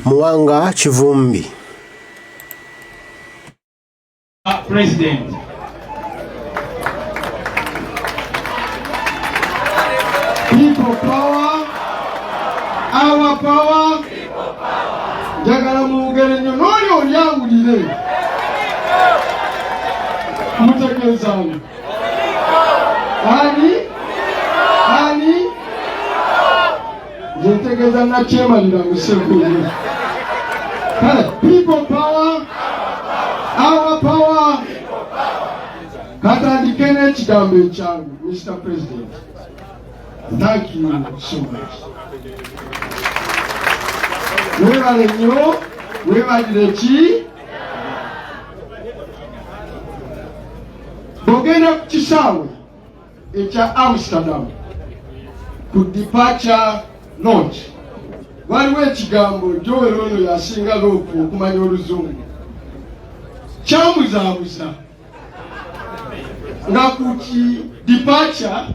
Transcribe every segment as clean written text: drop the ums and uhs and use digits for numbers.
Muwanga Kivumbi. President. People power, our power. Njagala mwogere nnyo n'oli oli awulire. Mutegeezaani? Ani? Ani? Nze ntegeeza nakyemalira Museveni. Kale, people power, our power. Katandike n'ekigambo ekyangu, Mr. President. Thank you so much. Weebale nnyo, weebalire ki? Bw'ogenda ku kisaawe ekya Amsterdam ku departure lounge waliwo ekigambo Joel ono yasinga loopu okumanya oluzungu kyamuzaabuza nga ku ki departure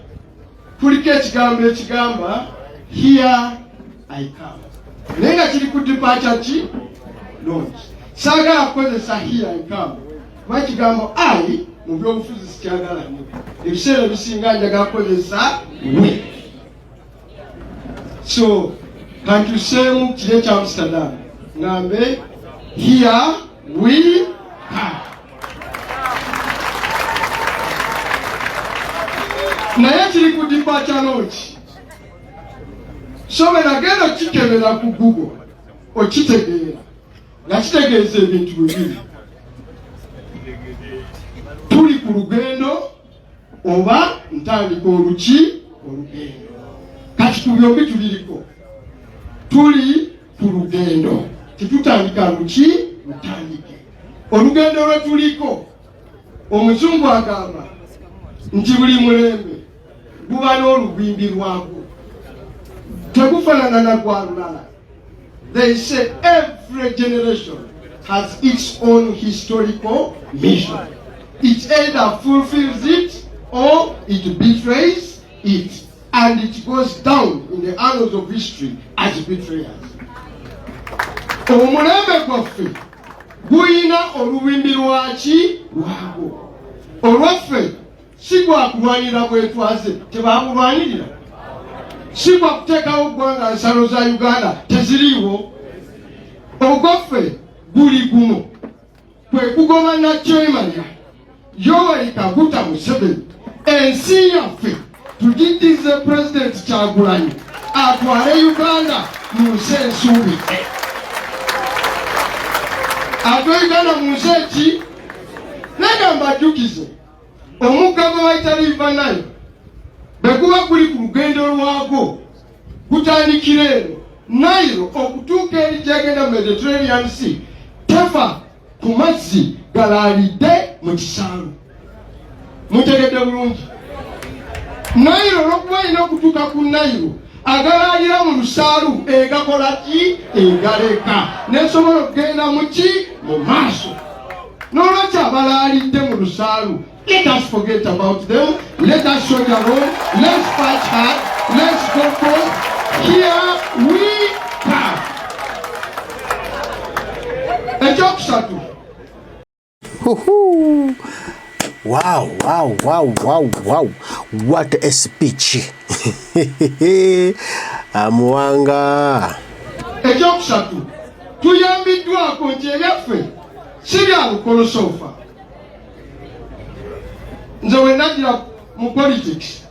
kuliko ekigambo ekigamba here I come naye nga kiri ku departure ki lounge. Saagala kukozesa here I come kuba ekigambo I mu byobufuzi sikyagala nnyo, ebiseera ebisinga njagala kukozesa we. So kantuseemu kiri ekya Amsterdam ngambe here we come. Naye kiri ku departure lounge, so bwe nagenda okukikebera ku Google okitegeera nga kitegeeza ebintu bibiri: tuli ku lugendo oba ntandika oluki olugendo. Kati ku byombi tuliriko, tuli ku lugendo, tetutandika luki lutandike. Olugendo lwe tuliko, omuzungu agamba nti buli mulembe guba n'olubimbi lwagwo, tegufaanana na gwa lulala. They say every generation has its own historical mission. It either fulfills it or it betrays it, and it goes down in the annals of history as betrayers. Omulembe gwaffe guyina olubimbi lwaki lwagwo. Olwaffe si gwakulwanirira bwetwaze, tebabulwanirira, si gwa kuteekawo ggwanga, nsalo za Uganda teziriiwo. Ogwaffe guli gumu, kwe kugoba nakyemalira Yoweri Kaguta Museveni, ensi yaffe tugiddize Pulezidenti Kyagulanyi atwale Uganda mu nsi ensuubidde, atwale Uganda mu nsi eki. Naye mbajjukize omugga gwe bayita River Nile, bwe guba guli ku lugendo lwagwo, gutandikira eno Nile okutuuka eri gyegenda Mediterranean Sea, tefa ku mazzi galaalidde mu kisaalu. Mutegedde bulungi? Nile olwokuba erina okutuuka ku Nile, agalaalira mu lusaalu egakola ki? Egaleka nesobola okugenda muki mu maaso. N'olwekyo abalaalidde mu lusaalu, let us forget about them. Let us soldier on. Let's fight hard. Let's go forth. Here we come. Ekyokusatu. Wow, what a speech! Amuwanga. Ekyokusatu, tuyambiddwako nti ebyaffe si bya lukolosoofa. Nze we nagira mu politics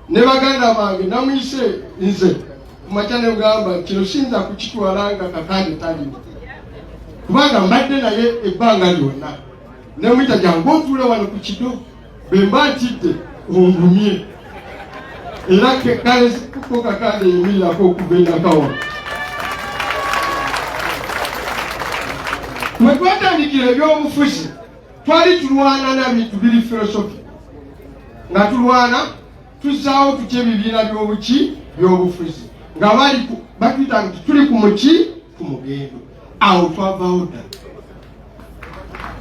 ne baganda bange, namuyise nze kumakya ne mugamba kino siyinza kukitwala nga Kakande taliwo, kubanga mbadde naye ebbanga lyonna. Nemuyita, jangu otuule wano ku kido, bwe mba ntidde ongumye. Era kale ko Kakande yimirirako okuva enakawa mwe twatandikira ebyobufuzi. Twali tulwana na bintu biri philosophy, nga tulwana tuzaawo tutya ebibiina by'obuki by'obufuzi, nga bali batuyita nti tuli ku muki ku mugendo. Awo twavaawo ddala,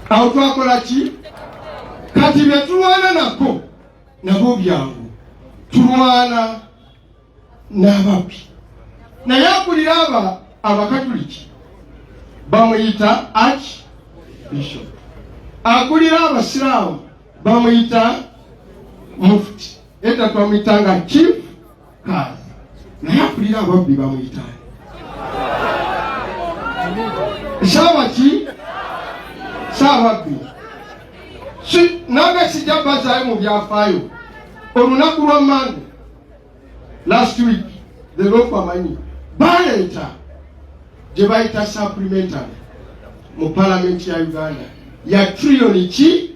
awo twakola ki? Kati bye tulwana nako nabo byangu, tulwana n'ababbi. Naye akulira aba Abakatuliki bamuyita Archbishop, akulira Abasiraamu bamuyita Mufti, edda twamuyitanga Chief Kazi, naye akulira ababbi bamuyita saabaki? Saababbi. Nange sijja bazaayo mu byafaayo. Olunaku lwa Mande last week, the amanyi baleeta gye bayita supplementary mu Palamenti ya Uganda ya trillion ki.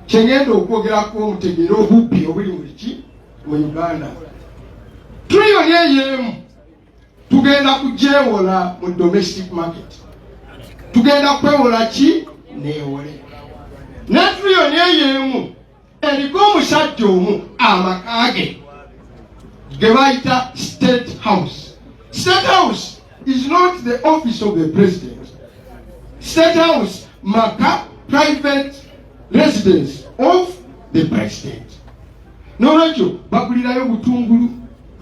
Kyengenda okwogerako omutegeere obubbi obuli muliki mu Uganda. Trillion eyo emu tugenda kugyewola mu domestic market, tugenda kwewola ki neewole. Ne trillion eyo emu eriko omusajja omu, amaka ge ge bayita State House. State House is not the office of the president. State House maka, private residence of the president. Nolwekyo bagulirayo butungulu,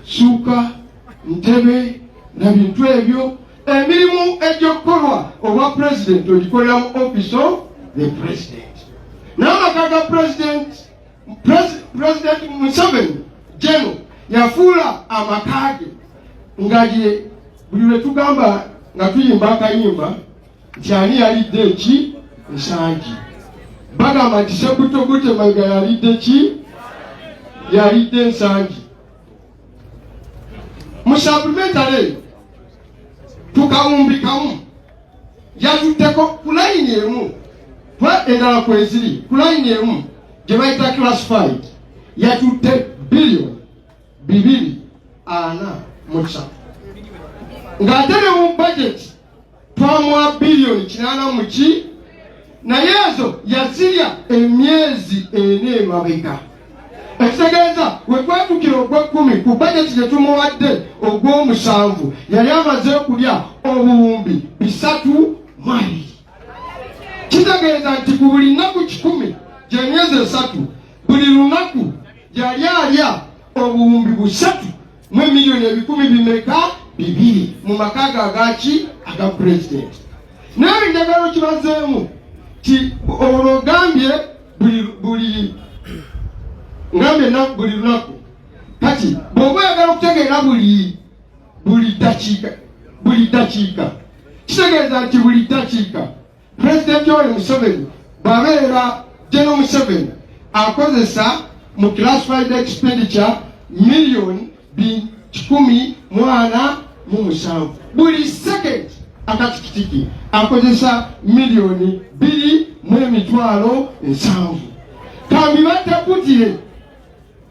suuka, ntebe na bintu ebyo. Emirimu egy'okukolwa obwa president ogikolera mu office of the president. N'amaka ga president, President Museveni jeno yafuula amaka ge nga lye buli lwe tugamba nga tuyimba akayimba nti ani yalidde eki nsangi, bagamba nti Sebutogute Mayiga yalidde ki? Yalidde ensangi. Mu supplementary eyo tukawumbi kamu yatutteko ku layini emu, twa endala kweziri. Ku layini emu gye bayita classified yatutte 243 billion, ng'ate ne mu budget twamuwa 800 billion muki, naye ezo yazirya emyezi 4 emabega. Ekitegeeza we twatukira ogw'ekkumi ku bajeti gye tumuwadde ogw'omusanvu, yali amaze okulya 320 buwumbi. Kitegeeza nti ku buli nnaku 100, gyemyezi 3, buli lunaku yali alya 300 mu emiliyoni ebikumi bimeka? 2, mu maka ge agaki? Aga pulezidenti. Naye njagala okibazeemu ti olwo ogambye buli ngambye buli lunaku. Kati bw'oba oyagala okutegeera buli dakiika, buli dakiika, kitegeeza nti buli dakiika Pulezidenti Yoweri Museveni bw'abeera General Museveni akozesa mu classified expenditure 147 miliyoni. Buli second akatikitiki akozesa 2 mu emitwalo 70. Kambi batakutire,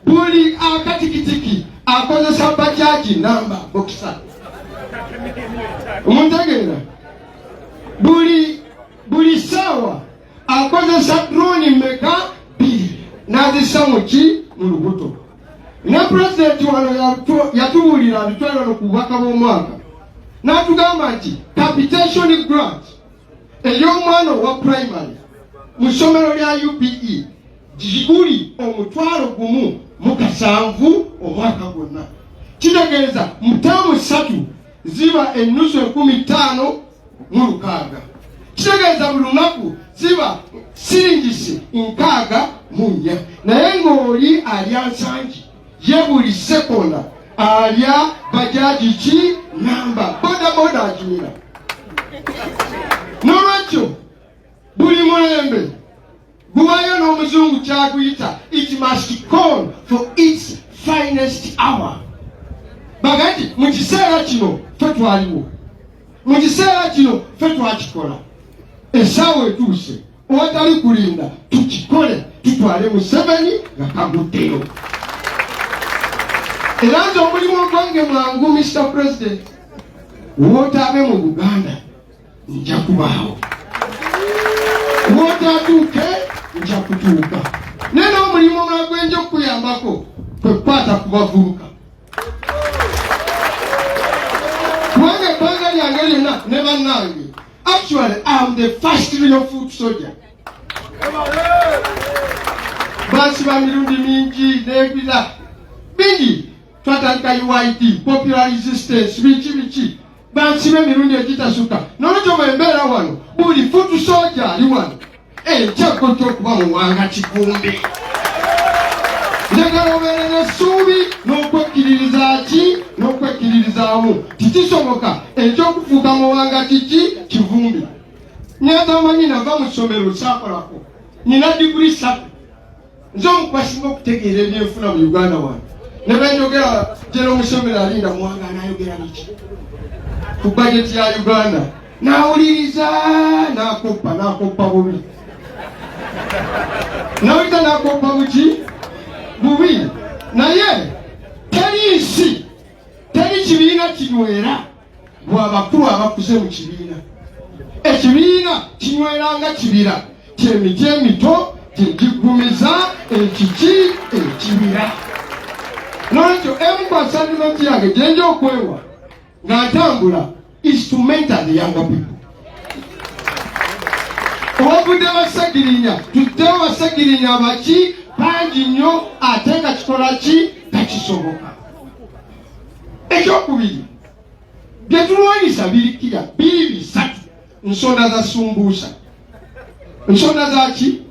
buli akatikitiki akozesa bajaji namba bokisa. Omuntegeera? Buli saawa akozesa drone meka? 2, n'azissa muki? Mu lubuto. Ne pulezidenti wano yatubuulira bitwale wano ku bubaka bw'omwaka, n'atugamba nti capitation grant ey'omwana owa primary mu ssomero lya UPE giguli 17,000 omwaka gwonna. Kitegeeza mu taamu 3 ziba ennusu 56,000. Kitegeeza buli lunaku ziba siringisi 64. Naye ng'oli alya nsangi, ye buli sekonda alya bajaji ki namba, bodaboda agimira. N'olwekyo buli mulembe gubayo n'omuzungu kyaguyita "It must call for its finest hour". Baga nti mu kiseera kino fe twaliwo, mu kiseera kino fe twakikola, essaawa etuuse owatali kulinda tukikole, tutwale Museveni nga kaguddeyo. Era nze omulimu ogwange mwangu, Mr President, wootabe mu Buganda nja kubaawo, wootatuuke nja kutuuka. Naye n'omulimu omulala gwenja okukuyambako kwe kukwata ku bavubuka, kubanga ebbanga lyange lyonna ne bannange, actually am the first real foot soldier. Bansiba mirundi mingi nebira bingi. Twatandika UYD, popular resistance, biki biki. Bansiba emirundi egitasukka. Nolwekyo bwe mbeera wano, buli foot soldier ali wano enkya kojja okuba Muwanga Kivumbi. Njagala obeere n'essuubi n'okwekkiririza ki n'okwekkiririzaamu tikisoboka enkya okufuuka Muwanga kiki Kivumbi. Nyanza amanyi nava mu ssomero saakolako, nina diguli 3. Nze omu kubasinga okutegeera ebyenfuna mu Uganda wano, ne benjogera jero Museveni alinda Muwanga anayogera biki ku bajeti ya Uganda, nawuliriza nakoppa, nakoppa bubi, nawuliriza nakoppa buki bubi. Naye teri nsi, teri kibiina kinywera bwabakulu abakuze mu kibiina. Ekibiina kinywera nga kibira kyemiti emito gyegiggumiza ekiki ekibira. Nolwekyo emu ku assignment yange gyenja okwewa nga ntambula is to mentor the younger people. Owavudde Basegirinya, tuddewo Basegirinya baki bangi nnyo, ate nga kikola ki takisoboka. Ekyokubiri, bye tulwanyisa birikira biri bisatu. Nsonda za sumbuusa, nsonda zaki?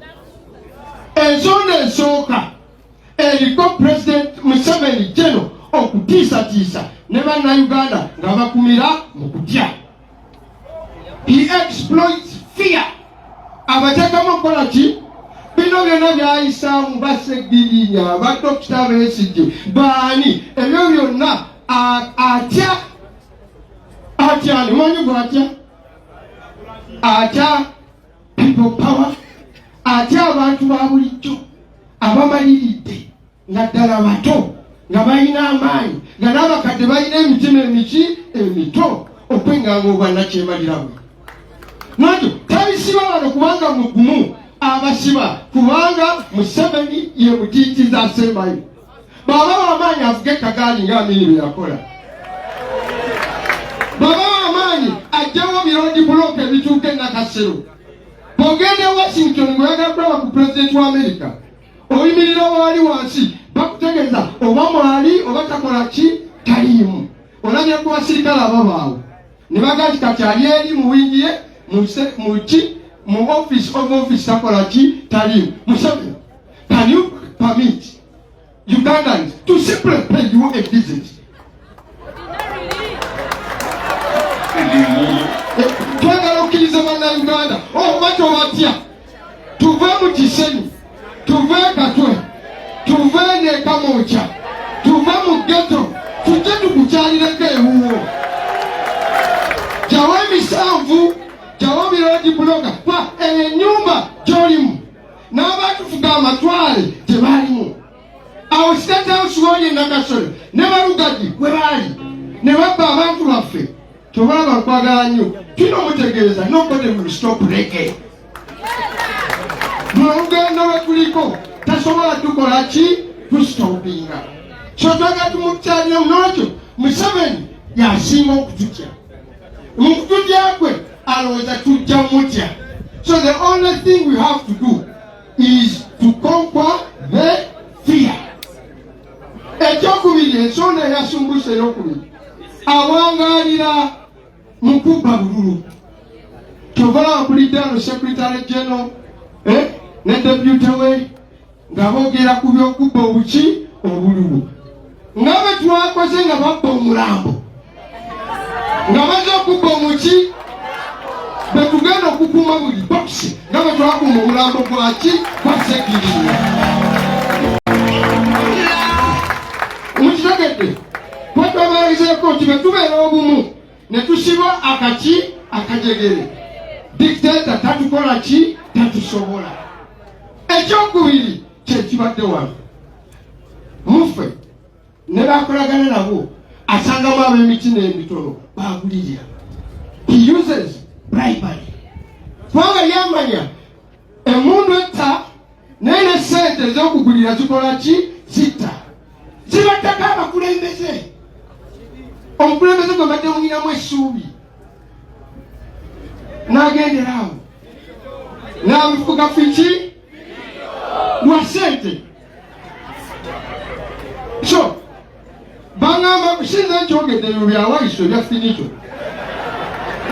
Ensonda esooka eriko President Museveni jeno okutiisatiisa ne Bannayuganda nga bakumira mu kutya. He exploits fear. Abateekamu okukola ki? Bino byonna byayisaamu Basegirinya, badokita Besigye, baani, ebyo byonna atya atyani manyi gwatya atya people power, atya abantu ba bulijjo abamaliridde nga ddala bato, nga balina amaanyi, nga n'abakadde balina emitima emiki emito okwenganga obwannakyemalira bwe. Nolwekyo tabisiba bano kubanga mugumu, abasiba kubanga Museveni ye mutiitiza asembayo. Bw'aba w'amaanyi avuge kagaali nga Amini bwe yakola. Bw'aba w'amaanyi ajjawo biroodi bulooka ebituuka e Nakasero. Bw'ogenda e Washington ng'oyagala kulaba ku pulezidenti wa Amerika, oyimirira waali wansi bakutegeeza oba mwali oba takola ki taliimu. Olabye ku basirikale ababaawo ne bagamba nti kati ali eri mu wingi ye muki mu office of office takola ki taliimu. Museveni, can you permit Ugandans to simply pay you a visit? Twagala okkiriza Bannayuganda oba tobatya, tuve mu Kisenyi, tuve Katwe, tuve nekamokya, tuve mu ghetto, tujje tukukyalireko ewuwo. Jawo emisanvu, jawo birodi buloga pa eyo ennyumba gy'olimu n'abatufuga amatwale gye baalimu. Awo State House woli e Nakasolo ne Balugagi we baali ne babba abantu baffe. Tobalaba nkwagala nnyo, tulina omutegeeza nobody will stop reggae. Luno olugendo lwe tuliko tasobola tukola ki tusitopinga. So twagala tumukyaliremu. Nolwekyo Museveni yasinga okututya. Mu kututya kwe alowooza tujja mutya. So the only thing we have to do is to conquer the fear. Ekyokubiri, ensonda eyasumbusa eyokubiri, awangalira mu kubba bululu. Kyova mpulidde ano secretary general ne deputy we nga boogera ku by'okubba obuki obululu, nga bwe twakoze nga babba omulambo, nga baze okubba omuki, bwe tugenda okukuuma buli bokisi nga bwe twakuuma omulambo gwaki gwa Segirinya. Mukitegedde? Kwetwabalizeeko nti bwe tubeera obumu ne tusiba akaki akajegere, dictator tatukola ki tatusobola. Ekyokubiri kyekibadde wano muffe ne bakolagana nabo, asangamu ab'emitima emitono bagulirira. He uses bribery kubanga yamanya emundu etta, naye ne sente ez'okugulira zikola ki zitta, zibattako abakulembeze. Omukulembeze gwe mbadde munyinamu essuubi n'agendera awo n'abifuga fiki lwa sente. So baŋŋamba sinza nkyogedde ebyo byawayiso ebya finito.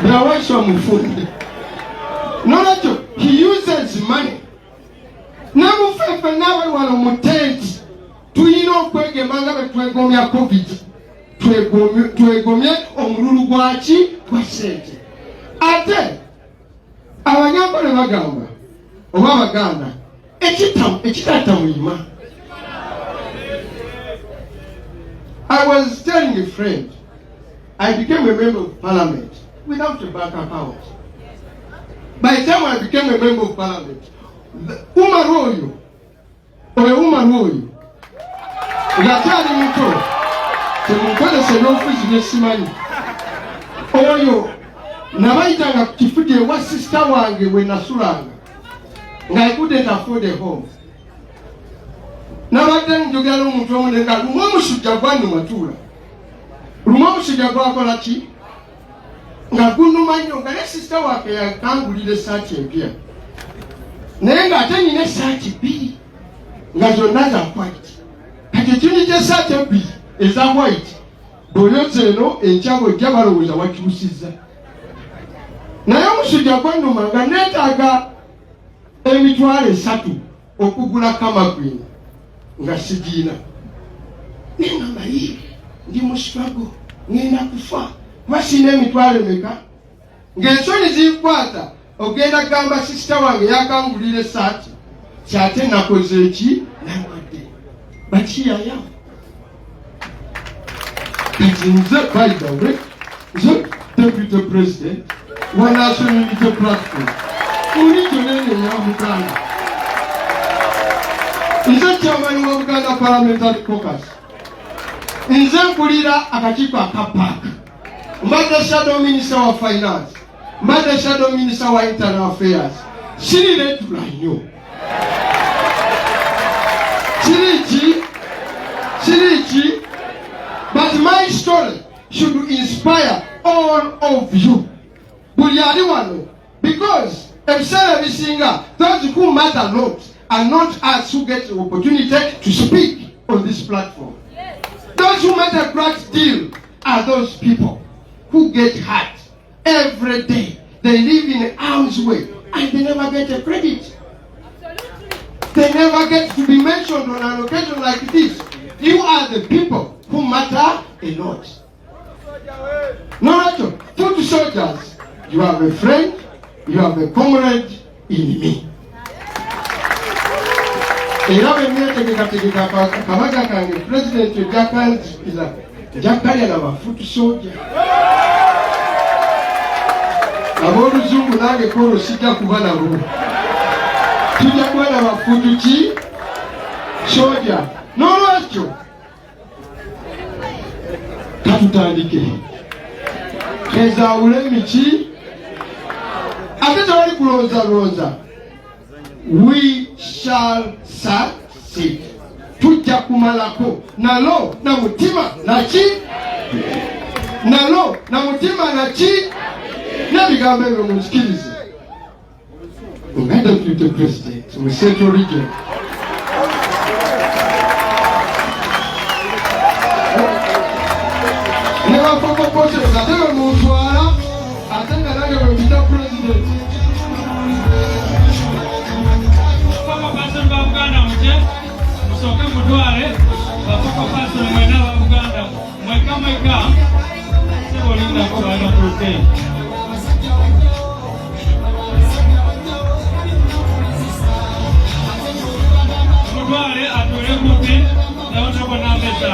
Byawaiswa mufunde. Nolwekyo he uses money. Namuffe ffenna abali wano mu tenti tulina okwegema nga bwe twegomya covid, twegomye omululu gwaki gwa ssente. Ate Abanyankole bagamba oba Abaganda ekitatta muyima. I was telling a friend, I became a member of parliament without a bank account. By the time I became a member of parliament, Umar oyo, oyo Umar oyo, ng'akyali muto, temunkozesa ebyobufuzi bye simanyi. Oyo nabayitanga ku kifuti ewa sisita wange we nasulanga, nga I couldn't afford a home. Nabadde njogera n'omuntu omu ne nga lumu omusujja gwannuma tuula, lumu omusujja gwakola ki nga gunuma nnyo, nga ne sisita wange yakangulira essaati empya, naye ng'ate nina essaati bbiri nga zonna za white. Kati ekintu ky'essaati ebbiri eza white bw'oyoza eno enkya bw'ojja balowooza wakyusizza. Naye omusujja gwannuma nga neetaaga 300,000 okugula Camagwin nga sigiina. Naye ngamba yi ndi mu struggle, ngenda kufa kuba sirina emitwalo emeka. Ng'ensonyi zinkwata ogenda kugamba sisita wange yakangulira essaati kyate nakoze eki nalwadde bakiyaya. Kati nze by the way nze deputy president wa National Unity Platform region eno eya Buganda, nze chairman wa Buganda Parliamentary Caucus, nze nkulira akakiiko aka PAC, mbadde shadow minister wa finance, mbadde shadow minister wa internal affairs. Siriretula nnyo kiriki kiriki, but my story should inspire all of you, buli ali wano, because ebiseera ebisinga those who matter not are not us who get the opportunity to speak on this platform. Those who matter a great deal are those people who get hurt every day. They live in harm's way and they never get a credit. They never get to be mentioned on an occasion like this. You are the people who matter a lot. Nolwekyo, foot soldiers, you have a friend, you have a comrade in me. Era bwe neetegekategeka akabaga kange, pulezidenti ojja kanzikiza, nja kalya na ba foot soldier. Ab'oluzungu nange kolo sijja kuba nabo, tujja kuba na ba foot ki soldier. N'olwekyo katutandike kezaawule emiki, ate tewali kulonzalonza. We shall succeed. Tujja kumalako nalo na mutima naki nalo na mutima naki n'ebigambo ebyo munzikirize nga deputy president mu Central Region. Ne bafokoposesa ate bwe muntwala ate nga nange bwe mpita president. Focal person ba Buganda muje musooke mutwale ba focal person mwena ba Buganda mweka mweka sebo lindako bagatuuke. Mutwale atuule kumpi ne Honorable Nambesa.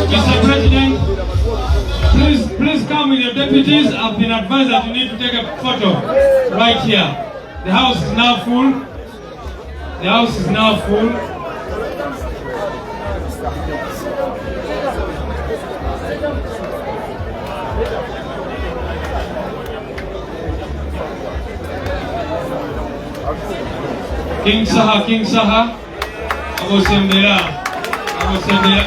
Mr. President, please, please come with your deputies. I've been advised that you need to take a photo right here. The house is now full. The house is now full. King Saha, King Saha, abosembera, abosembera.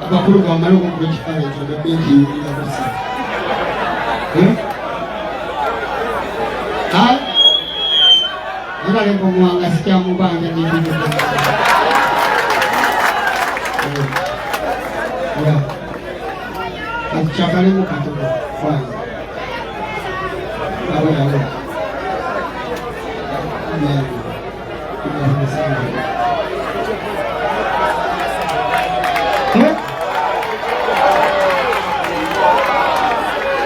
Abakulu bamale okukuba ekifaananyi kyogambe nti yuliramusi abaleka omuwanga sikyamubanja kyakalemu katono kwanza awe awe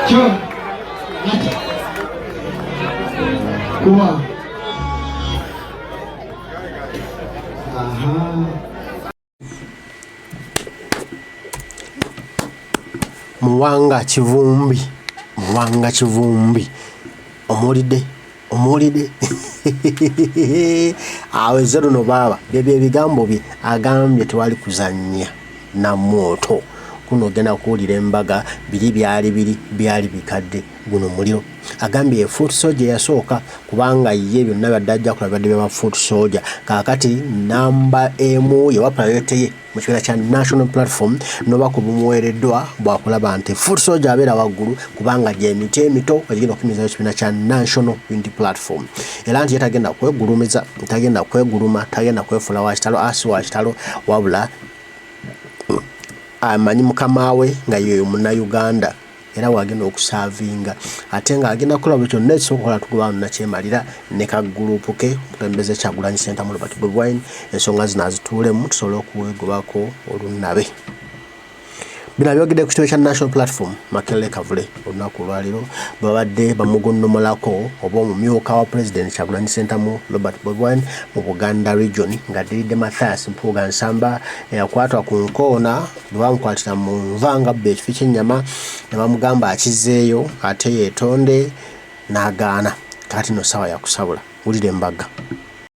Kyo nati kuba aha. Muwanga Kivumbi, Muwanga Kivumbi, omuwulidde, omuwulidde aweze luno baaba byebyo ebigambo bye agambye tewali kuzannya na mwoto guno ogenda kuwulira embaga biri byali biri byali bikadde guno muliro agambye ye foot soldier yasooka kubanga ye byonna byadde ajja kola bibadde bya ba foot soldier kaakati namba emu yewa priority ye mu kibiina kya National Platform n'obubaka obumuweereddwa bwakulaba nti foot soldier abeera waggulu kubanga gy'emiti emito egigenda okuyimirizawo ekibiina kya National Unity Platform era nti ye tagenda kwegulumiza tagenda kweguluma tagenda kwefuula wa kitalo asi wa kitalo wabula amanyi mukama we nga yoyo munnayuganda era wagenda okusaavinga ate nga agenda kukola buli kyonna ekisobola okukola tugoba wano nakyemalira ne ka gulupu ke omukulembeze Kyagulanyi Ssentamu Robert Bobi Wine ensonga zino azituulemu tusobole okuwegobako olunnabe. Bino abyogedde ku kitebe kya National Platform Makerere Kavule olunaku olwaleero babadde bamugonnomolako oba omumyuka wa Pulezidenti Kyagulanyi Ssentamu Robert Bobi Wine mu Buganda Region ng'addiridde Mathias Mpuuga Nsamba eyakwatwa ku nkoona bwe bamukwatira mu nva nga bba ekifi ky'ennyama ne bamugamba akizzeeyo ate yeetonde n'agaana. Kaakati no ssaawa ya kusabula. Wulira embaga.